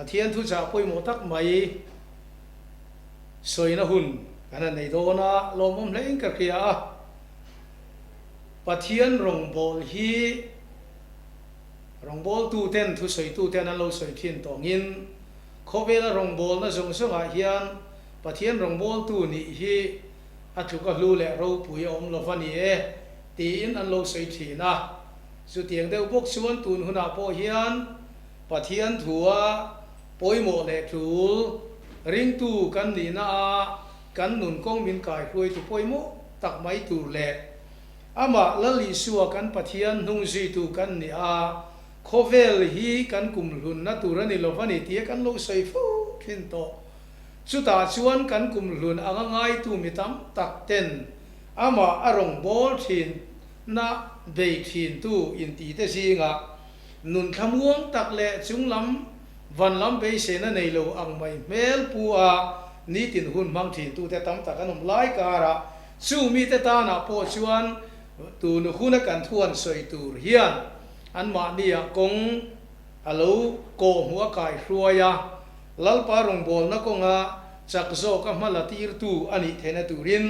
Pathian thuchah pawimawh tak mai sawina hun kan han nei dawn a, lawmawm hlein ka hria a. Pathian rawngbâwl hi rawngbâwltuten, thusawi-tuten an lo sawi thin tawngin khawvela rawngbâwlna zawng zawngah hian Pathian rawngbâwltu nih hi a tluk a hlu leh ropui a awm lo va ni e tiin an lo sawi thin a. Chutiang deuh bawk chuan tun hunah pawh hian Pathian thua pawimawh leh tul ringtu kan nihna a kan nun kawng min kaihruaitu pawimawh tak mai tur leh amah Lal Isua kan Pathian hnung zuitu kan nih a, khawvel hi kan kumhlunna tur a ni lo va ni tia kan lo sawi fo thin tawh. Chutah chuan kan kumhlun anga ngaitu mi tam tak ten amah a rawngbâwl thinna bei thintu intite zingah Nun thlamuang tak leh chunglam van lam beiseina nei lo ang mai hmel pu a nitin hun hmang thintute tam tak an awm lai karah chu mite tanah pawh chuan tun huna kan thuan sawi tur hian anmahnia kawng a lo kawhhmuh a kaihruai a, Lalpa rawngbawlna kawnga chak zawka hma la tirtu a nih theihna turin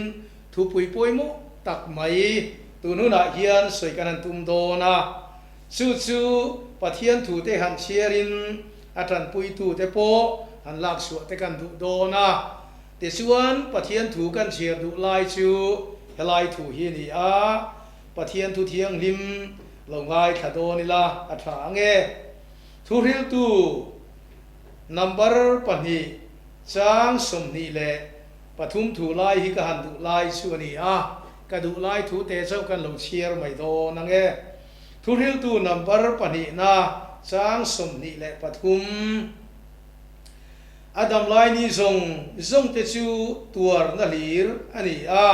thupui pawimawh tak mai tun hunah hian sawi kan han tum dawn a. Chu chu Pathian thute han chhiarin a tanpuitute pawh han lak chhuah te kan duh dawn a. Tichuan, Pathian thu kan chhiar duh lai chu helai thu hi a ni a, Pathian thu thianghlim lo ngaithla dawn ila a tha ang e. Thuhriltu number pahnih chang 23 thu lai hi ka han duh lai chu a ni a, ka duh lai thu te chauh kan lo chhiar mai dawn ang e. Thuhriltu number pahnihna chang 23. A damlai ni zawng zawng te chu tuarna hlir a ni a,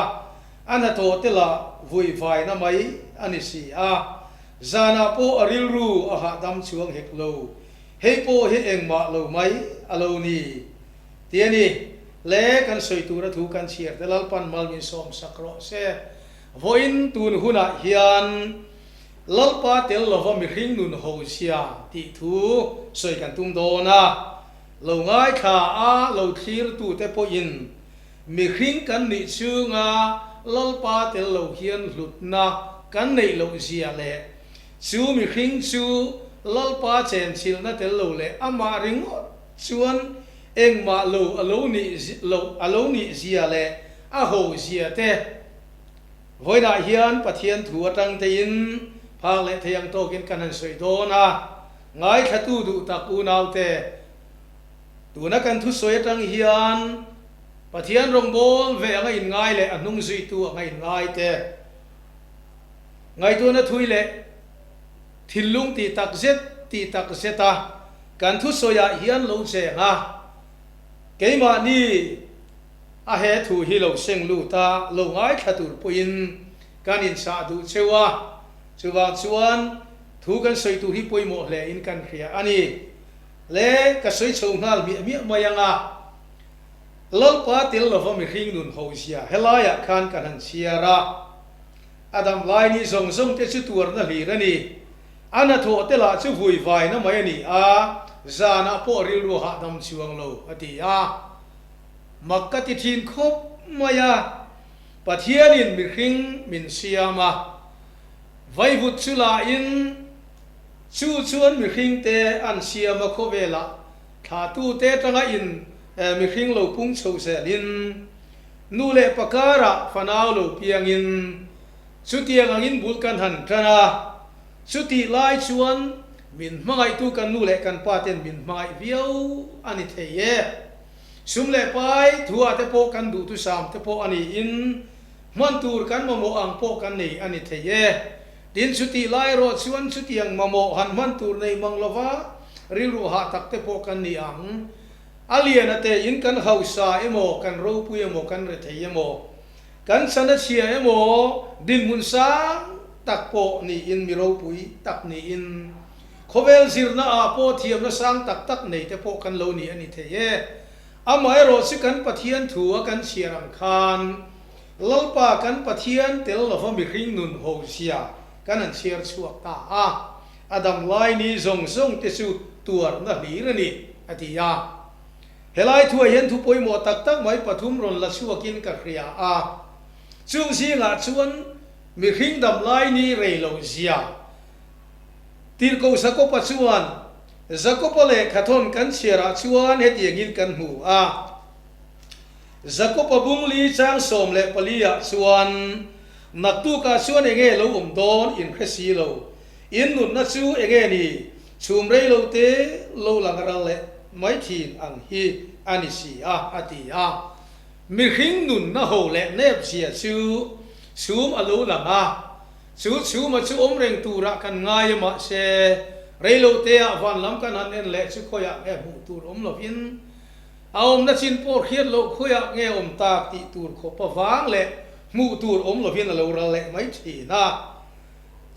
a hnathawh te lah vuivaina mai a ni si a. Zanah pawh a rilru a hahdam chuang hek lo. Hei pawh hi engmah lo mai a lo ni. Ti a ni. Le kan sawi tura thu kan chhiar te Lalpan mal min sawmsak rawh se. Vawiin tun hunah hian Lalpa tel lova mihring nun ho zia tih thu sawi kan tum dawn a, lo ngaithla a lo thlirtute pawhin mihring kan nih chunga Lalpa tel lo hian hlutna kan neih loh zia leh chu mihring chu Lalpa chenchilhna tel lo leh amah ringawt chuan engmah lo a lo nih loh a lo nih zia leh a ho zia te Vawiinah hian Pathian thu atang tein phak leh thei ang tawkin kan han sawi dawn a, ngaithlatu duh tak unaute, tuna kan thusawi atang hian Pathian rawngbâwl ve anga inngai leh a hnung zuitu anga inngai te, ngaihtuahna thui leh thinlung tih tak zet tih tak zeta kan thusawiah hian lo cheng a, keimahni, A he thu hi lo seng lut a, lo ngaithla tur pawhin kan inchah duh cheu a, chuvang chuan thu kan sawi tur hi pawimawh hle in kan hria a ni. Le, ka sawi chho nghal hmiah hmiah mai ang a, Lalpa tel lova mihring nun ho zia helaiah khan kan han chhiar a, a dam lai ni zawng zawng te chu tuarna hlir a ni, a hnathawh te lah chu vui vaina mai a ni a, zanah pawh rilru hahdam chuang lo, a ti a. Mak ka ti thin khawp mai a, Pathianin mihring min siam a, vaivut chu lahin chu chuan mihringte an siam a khawvelah thlahtute atanga in mihring lo pung chho zelin nu leh pa karah fanau lo piangin chutiang angin bul kan han tan a, chutih lai chuan min hmangaihtu kan nu leh kan pa ten min hmangaih viau a ni thei e. Sum leh pai thuah te pawh kan duhthusam te pawh a niin hman tur kan mamawh ang pawh kan nei a ni thei e. Tin, chutih lai erawh chuan chutiang mamawh han hman tur nei mang lova rilru hah tak te pawh kan ni ang. A lian a tein kan hausa emaw, kan ropui emaw, kan rethei emaw, kan chan a chhia emaw, dinhmun sang tak pawh niin mi ropui tak niin, Khawvel zirna ah pawh thiamna sang tak tak nei te pawh kan lo ni a ni thei e. Amaherawh chu kan Pathian thu a kan chhiar ang khan Lalpa kan Pathian tel lova mihring nun ho zia kan han chhiar chhuak ta a, a dam lai ni zawng zawng te chu tuarna hlir a ni. a ti a. Helai thuah hian thu pawimawh tak tak mai pathum rawn la chhuakin ka hria a. Chung zingah chuan mihring dam lai ni rei lo zia. Tirhkoh Jakoba chuan, Jakoba lehkhathawn kan chhiarah chuan hetiangin kan hmu a. Jakoba bungli chang 14 ah chuan, Naktukah chuan enge lo awm dawn in hre si lo, in nunna chu enge ni, chhum rei lo te lo lang ral leh mai thin ang hi a ni si a, a ti a. Mihring nunna ho leh nep zia chu chhum a lo lang a, chu chhuma chu awm reng turah kan ngai a mahse rei lo teah van lam kan han en leh chu khawiah nge hmuh tur awm lovin A awmna chin pawh hriat loh khawiah nge awm tak tih tur khawp avang leh hmuh tur awm lovin a lo ral leh mai thin a.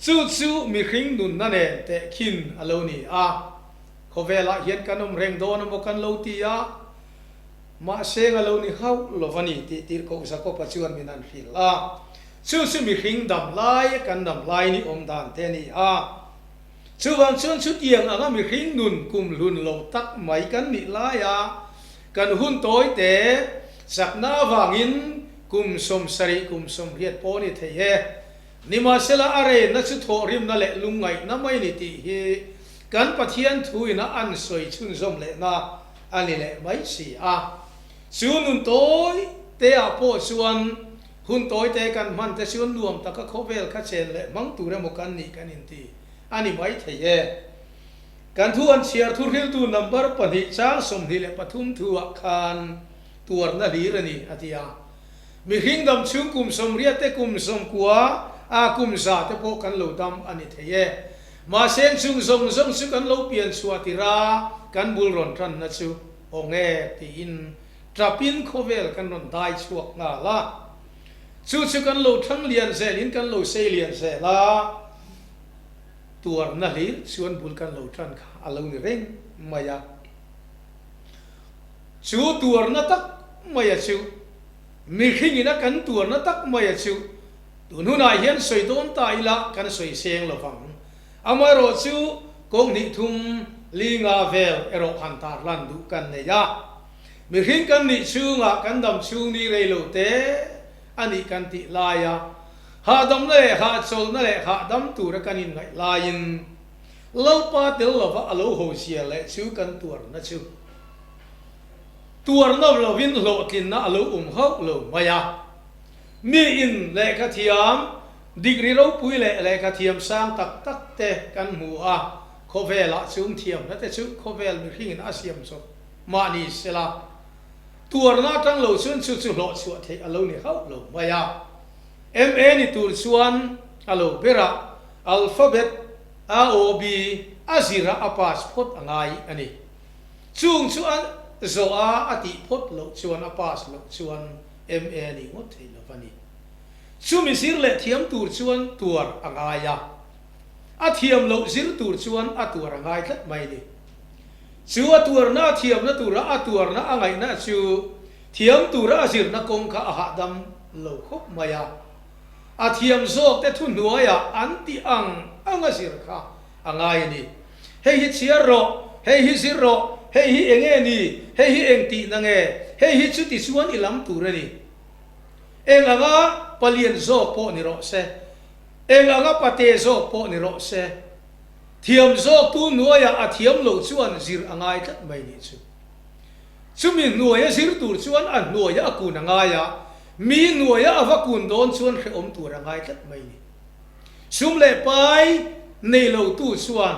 Chu chu mihring nunna nen tehkhin a lo ni a. Khawvelah hian kan awm reng dawn emaw kan lo ti a, mahse a lo ni hauh lo a ni tih Tirhkoh Jakob-a chuan min han hrilh a. Chu chu mihring dam lai, kan dam lai ni awm dan te a ni a. Chuvang chuan chutiang anga mihring nun kumhlun lo tak mai kan nih laia kan hun tawi te chakna avangin kum 70 kum 80 pawh ni thei e. Nimahsela a reinna chu thawhrimna leh lungngaihna mai ni tih hi kan Pathian thuin a an sawi chhunzawm lehna a ni leh mai si a. Chu nun tawi te ah pawh chuan Hun tawite kan hman te chuan nuam taka khawvel kha chen leh hmang tur emaw kan nih kan inti a ni mai thei e. Kan thu an chhiar thu hriltu number pahnih chang 23 thu ah khan tuarna hlir a ni a ti a. Mihring dam chhung kum 80 te kum 90 a kum 100 te pawh kan lo dam a ni thei e. Mahse chung zawng zawng chu kan lo pian chhuah tir a kan bul rawn tanna chu aw nge tiin Ṭapin khawvel kan rawn dai chhuak nghal a, chu chu kan lo ṭhang lian zelin kan lo sei lian zel a, tuarna hlir chuan bul kan lo ṭan kha a lo ni reng mai a. Chu tuarna tak maia chu, mihringin a kan tuarna tak maia chu tun hunah hian sawi dawn ta ila kan sawi seng lo vang. Amaherawh chu kawng hnih thum li nga vel erawh han tarlan duh kan nei a. Mihring kan nih chhungah kan dam chhung ni rei lo te a nih kan tih laia hahdamna leh hahchawlhna leh hahdam tura kan inngaih laiin Lalpa tel lova a lo ho zia leh chu kan tuarna chu tuarna lovin hlawhtlinna a lo awm hauh lo mai a. Mi in lehkha thiam, degree ropui leh lehkha thiam sang tak tak te kan hmu a, khawvelah chung thiamna te chu khawvel mihringin a siam chawp mahni sela, tuarna atang lo chuan chu chu hlawh chhuah theih a lo ni hauh lo mai a. MA ni tur chuan a lo berah alphabet A O B a zira a pass phawt a ngai a ni. Chung chu a zawh a a tih phawt loh chuan a pass loh chuan MA a nih ngawt thei lo a ni. Chumi zir leh thiam tur chuan tuar a ngai a, a thiam loh zir tur chuan a tuar a ngai tlat mai a ni. Chu a tuarna a thiamna tura a tuarna a ngaihna chu thiam tura a zirna kawng kha a hahdam lo khawp mai a. A thiam zawkte thuhnuaiah an tih ang ang a zir kha a ngai a ni. Hei hi chhiar rawh, hei hi zir rawh, hei hi eng nge ni, hei hi eng tihna nge, hei hi chuti chuan i lam tur a ni. Eng anga palian zawk pawh ni rawh se, eng anga pate zawk pawh ni rawh se, thiam zawktu hnuaiah a thiam lo chuan zir a ngai tlat mai nih chu. Chumi hnuaia zir tur chuan a hnuaia a kun a ngai a, mi hnuaia a va kun dawn chuan hrehawm tur a ngai tlat mai ni. Sum leh pai nei lotu chuan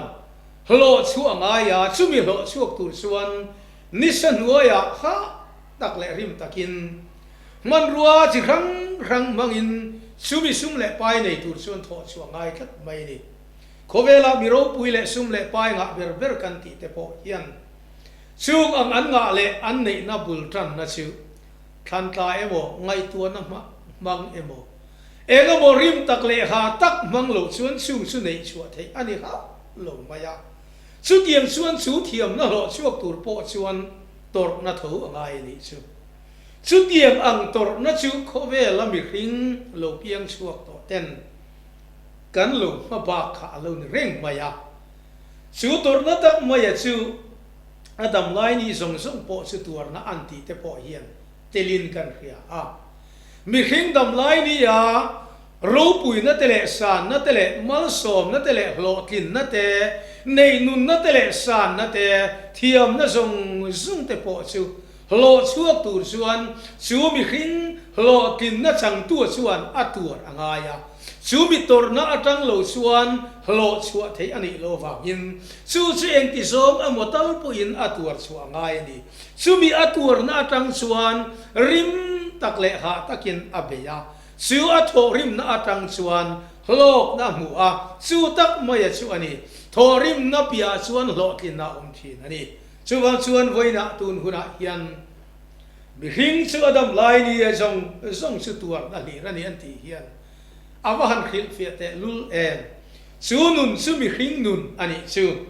hlawh chhuah a ngai a, chumi hlawh chhuak tur chuan nisa hnuaiah hah tak leh rim takin hmanrua chi hrang hrang hmangin chumi sum leh pai nei tur chuan thawh chhuah a ngai tlat mai a ni. Khawvelah mi ropui leh sum leh pai ngah ber ber kan tih te pawh hian chung ang an ngah leh an neihna bul tanna chu thlantla emaw ngaihtuahna hmang emaw Eng emaw rim tak leh ha tak hmang lo chuan chung chu neih chhuah theih a ni hauh lo mai a. Chutiang chuan chu thiamna hlawh chhuak tur pawh chuan tawrhna tho a ngai a nih chu. Chutiang ang tawrhna chu khawvela mihring lo piang chhuak tawh ten kan lo hma bak kha a lo ni reng mai a. Chu tawrhna tak maia chu. A dam lai ni zawng zawng pawh chu tuarna an tih te pawh hian telin kan hria a. Mihring dam lai nia ropuina te leh sanna te leh malsawmna te leh hlawhtlinna te, neihnunna te leh sanna te, thiamna zawng zawng te pawh chu hlawh chhuak tur chuan chu mihring hlawhtlinna changtu chuan a tuar a ngai a. Chu mi tawrhna atang lo chuan hlawh chhuah theih a nih loh avangin chu chu engti zawng emaw tal pawhin a tuar chhuah a ngai a ni. Chumi a tuarna atang chuan rim tak leh hah takin a bei a, chu a thawhrimna atang chuan hlawkna a hmu a, chu tak maia chu a ni. Thawhrimna piahah chuan hlawhtlinna a awm thin a ni. Chuvang chuan vawiinah tun hunah hian mihring chu a dam lai ni e zawng zawng chu tuarna hlir a ni an tih hian a va han hrilhfiah teh lul em. Chu nun chu mihring nun a nih chu.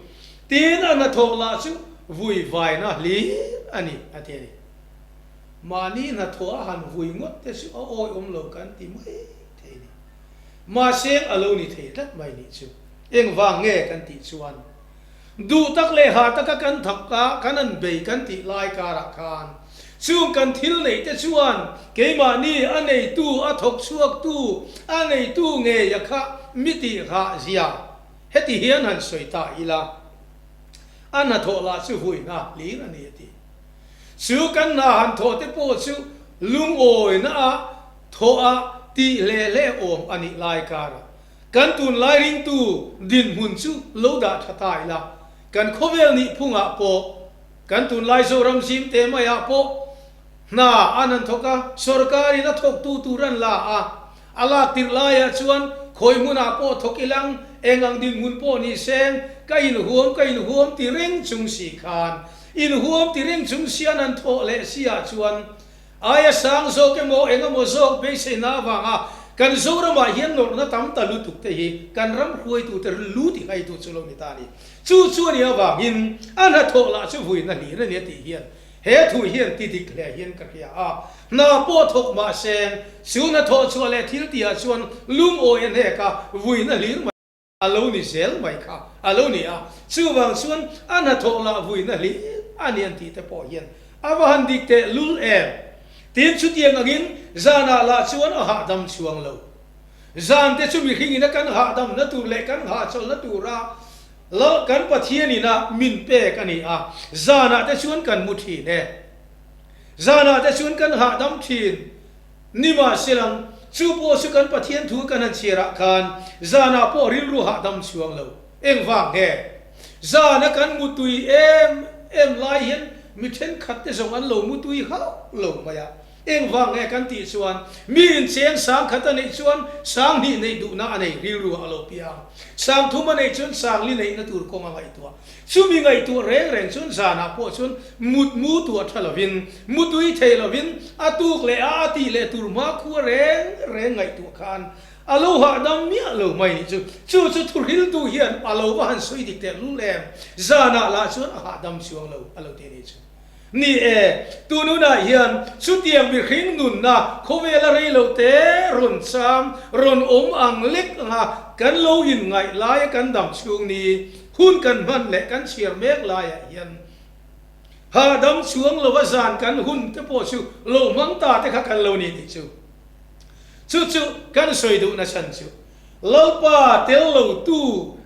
Tin a hnathawh lah chu vui vaina hlir a ni a ti a ni. Mahni hnathawh a han vui ngawt te chu a awihawm lo kan ti mai thei a ni. Mahse a lo ni thei tlat mai nih chu. Engvang nge kan tih chuan duh tak leh ha taka kan thak a, kan an bei kan tih lai karah khan chung kan thil neih te chuan keimahni a neitu, a thawk chhuaktu, a neitu ngei a kha mi tih hah zia Heti hian han sawi ta ila, a hnathawh lah chu vuina hlir a ni a ti. Chu kan hna han thawh te pawh chu lungawina a thawh a tih hle hle awm a nih lai karah kan tunlai ringtu dinhmun chu lo dah tha ta ila, kan khawvel nih phungah pawh, kan tunlai Zoram zim te maiah pawh hna an han thawk a, sawrkarin a thawktu tur an la a, A lak tirh laiah chuan khawi hmunah pawh thawk ilang, eng ang dinhmun pawh ni seng, ka inhuam ka inhuam ti reng chung si khan, inhuam ti reng chung sian an thawh leh si ah chuan aia sang zawk emaw eng emaw zawk beiseina avanga kan Zoramah hian nawrhna tam ta lutuk te hi kan ram hruaitute lu ti haitu chu lo ni ta a ni. Chu chu a nih avangin a hnathawh lah chu vuina hlir a ni a tih hian He thu hian ti dik hle hian ka hria a, hna pawh thawk mah se, chu hna thawh chhuah leh thil tihah chuan lungawi a hnek a, vuina hlir mai a lo ni zel mai kha a lo ni a. Chuvang chuan a hna thawh lah vuina hlir a ni an tih te pawh hian a va han dik teh lul em? Tin, chutiang angin zanah lah chuan a hahdam chuang lo. Zan te chu mihringin a kan hahdamna tur leh kan hahchawlhna tura Lal kan Pathian ina min pek a ni a, zanah te chuan kan mu thin e. Zanah te chuan kan hahdam thin. Nimahselang, chu pawh chu kan Pathian thu kan han chhiarah khan zanah pawh rilru hahdam chuang lo. Engvang nge? Zana kan mu tui em em lai hian mi thenkhat te zawng an lo mu tui hauh lo mai a. Engvang nge kan tih chuan mi incheng sangkhat a neih chuan sanghnih neih duhna a nei rilru a lo piang. Sangthum a neih chuan sangli neihna tur kawng a ngaihtuah. Chumi ngaihtuah reng reng chuan zanah pawh chuan mut mu tuah tha lovin, mutui thei lovin a tuk leh a a tih leh tur hma khua reng reng ngaihtuah khan a lo hahdam miah lo mai nih chu. Chu chu thuhriltu hian a lo va han sawi dik teh lul em? Zanah lah chuan a hahdam chuang lo a lo ti a nih chu. Ni e, tun hunah hian chutiang mihring nunna khawvela rei lo te rawn cham, rawn awm ang lek anga kan lo inngaih laia kan dam chhung ni hun kan hman leh kan chhiar mek laiah hian hahdam chuang lova zan kan hun te pawh chu lo hmang ta te kha kan lo ni tih chu chu chu kan sawi duhna chhan chu Lalpa tel lo tu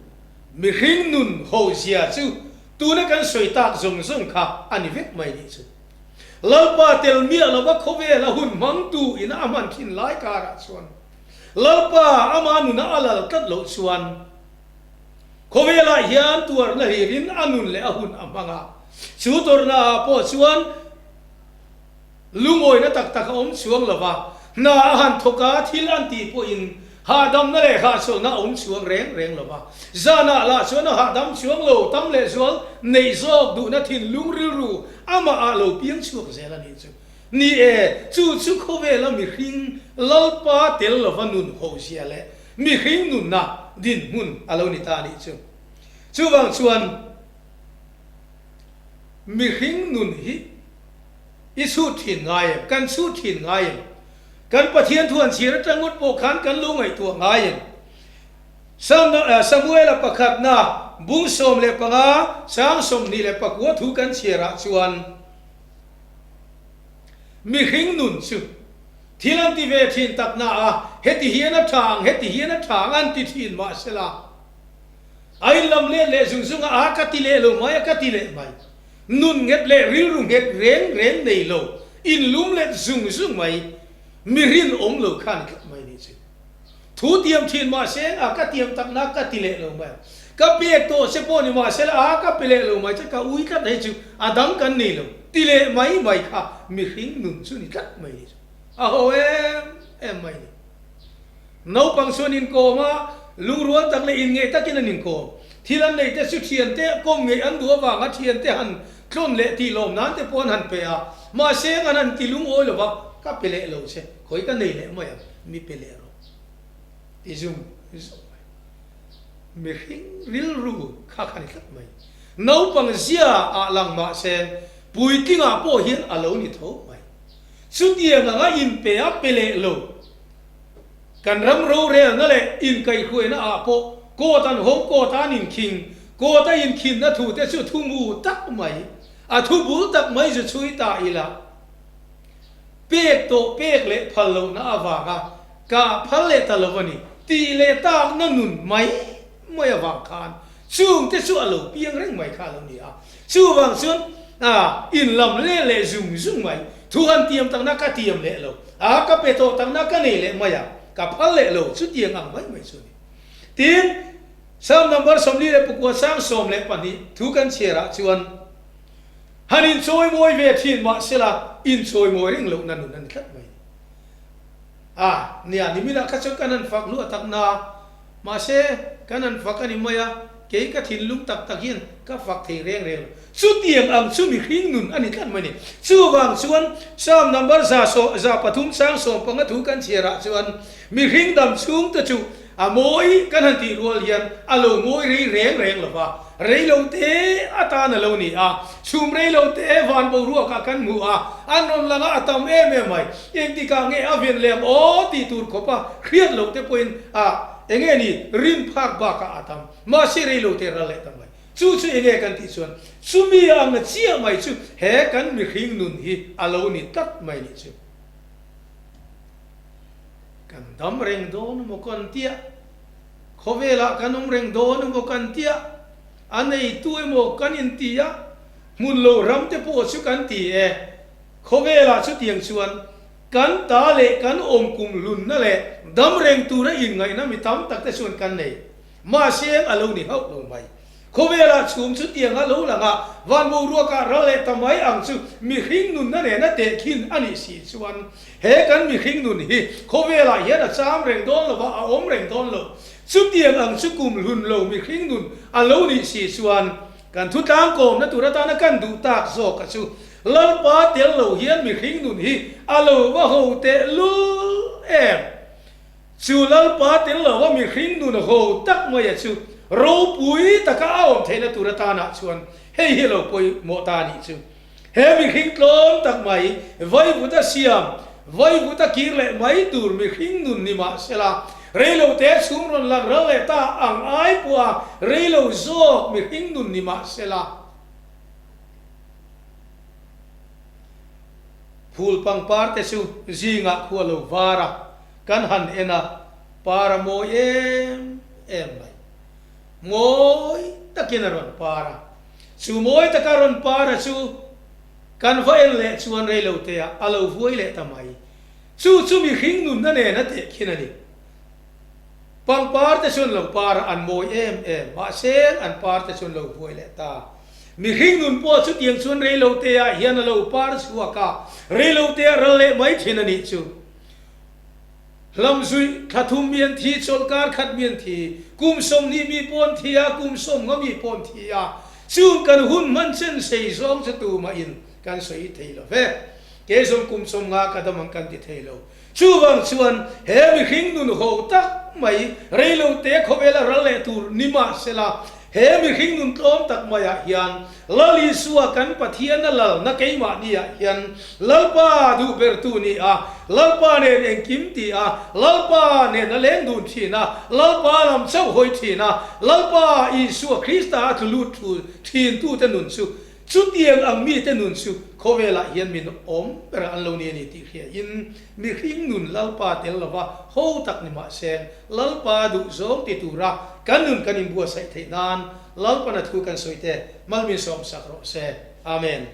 mihring nun ho zia chu Tuna kan sawi tak zawng zawng kha a ni vek mai nih chu. Lalpa tel miah lova khawvel a hun hmangtu ina a hman thin lai karah chuan Lalpa ama nuna a lal tlat loh chuan khawvelah hian tuarna hlirin a nun leh a hun a hmang a, chu tawrhna ah pawh chuan Lungawina tak tak a awm chuang lo va, hna a han thawk a, thil an tih pawhin hahdamna leh hahchawlhna a awm chuang reng reng lo va. Zanah lah chuan a hahdam chuang lo, tam leh zual neih zawk duhna thinlung rilru amah ah lo piang chhuak zel a nih chu. Ni e, chu chu khawvela mihring Lalpa tel lova nun hozia leh mihring nunna dinhmun a lo ni ta a nih chu. Chuvang chuan mihring nun hi I chhut thin ngai em? Kan chhut thin ngai em? Kan Pathian thu an chhir atang ngawt pawh khan kan lo ngaihtuah ngai em? Samuela pakhatna bung 15 chang 29 thu kan chhiarah chuan mihring nun chu thil an ti ve thin tak na a, heti hian a tha ang, heti hian a tha ang an ti thin mahsela a inlam let leh zung zung a, a ka ti leh lo mai a, ka ti leh mai. Nun nghet leh rilru nghet reng reng nei lo, inlum let zung zung mai, mi rinawm lo kha ni tlat mai ni chu. Thu tiam thin mahse a ka tiam tak na ka ti leh lo mai a, ka pek tawh che pawh ni mahse la a ka pe leh lo mai che ka ui tlat hei chu a dang kan nei lo ti leh mai mai kha mihring nun chu ni tlat mai ni chu a ho em em mai ni. Naupang chuan inkawm a, lungrual tak leh inngeih takin an inkawm. Thil an neih te chu thiante kawm ngeih an duh avanga thiante han tlawn leh tih lawm nan te pawh an han pe a, mahse an han ti lungawi lo va, ka pe leh lo che, khawi ka nei leh mai ang, mi pe leh rawh ti zung zung mai. Mihring rilru kha kha ni tlat mai. Naupang zia ah lang mahse puitlingah pawh hian a lo ni tho mai. Chutiang anga inpe a pe leh lo. Kan ram rorelna leh inkaihhruaina ah pawh court an hawng court a an inkhing, court a inkhinna thu te chu thu mu tak mai, a thu bul tak mai zu chhui ta ila. Pek tawh pek leh phal lohna avanga ka phal leh ta lo a ni tih leh takna nun mai mai avang khan chung te chu a lo piang reng mai kha a lo ni a. Chuvang chuan a inlam leh leh zung zung mai, thu han tiam takna ka tiam leh lo, a ka pe tawh takna ka nei leh mai a, ka phal leh lo, chutiang ang mai mai chu a ni. Tin, Psalm number 44 sang 12 thu kan chhiarah chuan, Han inchawimawi ve thin mahsela inchawimawi reng lohna nun a ni tlat mai a ni. A, nia, niminah kha chuan kan han fak hluah takna, Mahse, kan han fak a ni mai a, kei ka thinlung tak tak hian ka fak thei reng reng lo. Chutiang ang chu mihring nun a ni tlat mai ni. Chuvang chuan Psalm number 103 sang 15 thu kan chhiarah chuan mihring dam chhungte chu a mawi kan han tih rual hian a lo mawi rei reng reng lo va, rei lo te atan a lo ni a, chhum rei lo te van boruakah kan hmu a, an rawn lang a, a tam em em mai. Engtikah nge a ven lem aw tih tur khawpa hriat loh te pawhin a enge ni rin phak bakah a tam. Mahse rei lo te ral leh ta mai. Chu chu enge kan tih chuan chumi ang chiah mai chu he kan mihring nun hi a lo ni tlat mai nih chu. Kan dam reng dawn emaw kan tia, khawvelah kan awm reng dawn emaw kan tia, a neitu emaw kan inti a, hmun lo ram te pawh chu kan ti e. Khawvelah chutiang chuan kan ta leh kan awm kum hlunna leh dam reng tura inngaihna mi tam tak te chuan kan nei. Mahse a lo ni hauh lo mai. Khawvelah chhum chutiang a lo lang a, van boruakah ral leh ta mai ang chu mihring nunna nena tehkhin a nih si chuan he kan mihring nun hi khawvelah hian a cham reng dawn lo va, a awm reng dawn lo. Chutiang ang chu kum hlun lo mihring nun a lo nih si chuan Kan thu tlangkawmna tur atana kan duh tak zawk a chu Lalpa tel lo hian mihring nun hi a lo va ho teh lul em? Chu Lalpa tel lo va mihring nun ho tak mai a chu ropui taka a awm theihna tur atanah chuan hei hi lo pawimawh ta nih chu. He mihring tlawm tak mai, vaivuta siam, vaivuta kir leh mai tur mihring nun ni mah sela, reilo te chhung rawn lang ral leh ta ang ai pawha reilo zawk mihring nun ni mah sela, phul pangpar te chu zingah khua lo var a, kan han en a, par a mawi em em mai. Mawi takin a rawn par a. Chu mawi taka rawn para chu kan va en leh chuan reiloteah a lo vuai leh ta mai. Chu chu mihring nunna nen a tehkhin a ni. Pangpar te chuan lo par a, an mawi em em, mahse an par te chuan lo vuai leh ta. Mihring nun pawh chutiang chuan reiloteah hian a lo par chhuak a, reiloteah ral leh mai thin a nih chu. Hlamzuih, thla thum mi an thi, chawlhkar khat mi an thi, kum 20 mi pawh an thi a, kum 50 mi pawh an thi a. Chung kan hun hman chen sei zawng chu tumahin kan sawi thei lo ve. Kei zawng kum 50 ka dam ang kan ti thei lo. Chuvang chuan he mihring nun ho tak mai reilo te khawvela ral leh tur ni mahsela. He mihring nun tlawm tak maiah hian Lal Isua kan Pathiana lalna keimahniah hian Lalpa duh bertu ni a, Lalpa nen engkim ti a, Lalpa nen a leng dun thin a, Lalpa lam chauh hawi thin a, Lalpa Isua Krista a tlu lut thu thintute nun chu Chutiang ang mite nun chu khawvelah hian min awm ber an lo ni a ni tih hriain mihring nun Lalpa tel lova ho tak ni mah se Lalpa duhzawng ti tura kan nun kan inbuatsaih theih nan Lalpana thu kan sawi te mal min sawmsak rawh se. Amen.